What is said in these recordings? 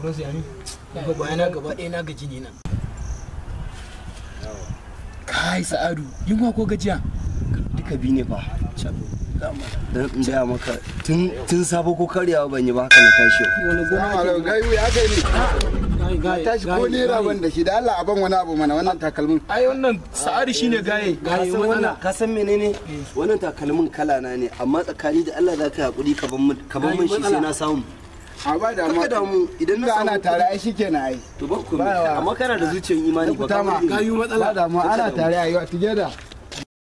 Bros ya ni. Ga bayana gaba ɗaya na gaji ne nan. Kai Sa'adu, yunwa ko gajiya? Duka bi ne fa. Dan in gaya maka tun sabo ko karyawa ban yi ba haka na tashi. Wani gona ake gayu ya kai ne. Tashi ko naira ban da shi da Allah a ban wani abu mana wannan takalmin. Ai wannan Sa'adu shine gaye. Gaye wannan ka san menene? Wannan takalmin kala na ne amma tsakani da Allah za ka hakuri ka ban min shi sai na samu. A ba da mu. Damu idan na samu ana tare ai shikenan ai. To ba ku amma kana da zuciyar imani ba ka gayu matsala. Ba da mu ana tare ai together.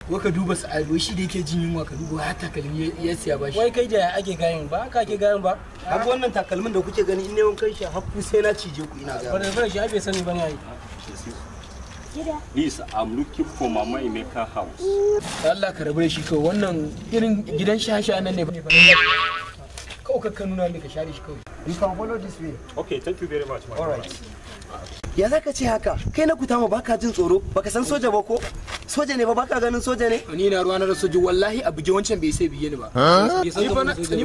Ko ka duba Sa'adu shi da yake jin yunwa ka duba har takalmi ya siya bashi. Wai kai da ake gayin ba ka ake gayin ba. Haka wannan takalmin da kuke gani in neman kai shi hakku sai na cije ku ina ga. Bare bare shi ai bai sani bane ai. Please, I'm looking for Mama Emeka house. Allah ka rabu da shi kawai wannan irin gidan shasha nan ne. Kawai ka nuna mai ka share shi kawai. You can follow this way. Okay, thank you very much. All right. Ya zaka ce haka? Kai na kutama baka jin tsoro, baka san soja ba ko? Soja ne ba baka ganin soja ne? Ni na ruwa na da soja wallahi a buge wancan bai sai biye ni ba. Ni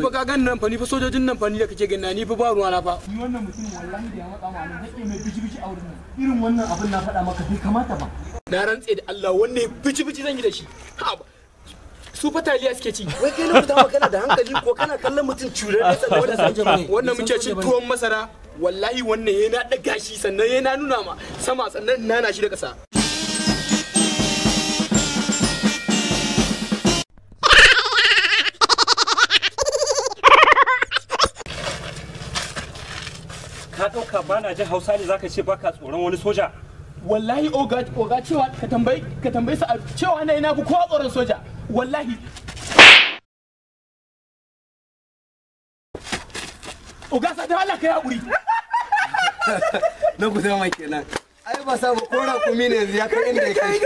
fa ka gani nan fa ni fa sojojin nan fa ni da kake gani ni fa ba ruwa na fa. Ni wannan mutum wallahi da ya matsa ma nan zai mai biji biji a wurin nan. Irin wannan abin na faɗa maka bai kamata ba. Na rantse da Allah wannan biji biji zan yi da shi. Su fa taliya suke ci. Wai kai na kutama kana da hankali ko kana kallon mutum curar da sannan wanda soja bane. Wannan muke cin tuwon masara wallahi wannan yana daga shi sannan yana nuna ma sama sannan nana shi da ƙasa. Ka ɗauka ba na jin Hausa ne zaka ce baka tsoron wani soja. Wallahi oga oga cewa ka tambayi sa cewa na ina ku kowa tsoron soja. Wallahi oga sa da Allah kai hakuri. Na kusa mai kenan. Ai ba sa ba ko raƙumi ne yanzu ya kai inda ya kai.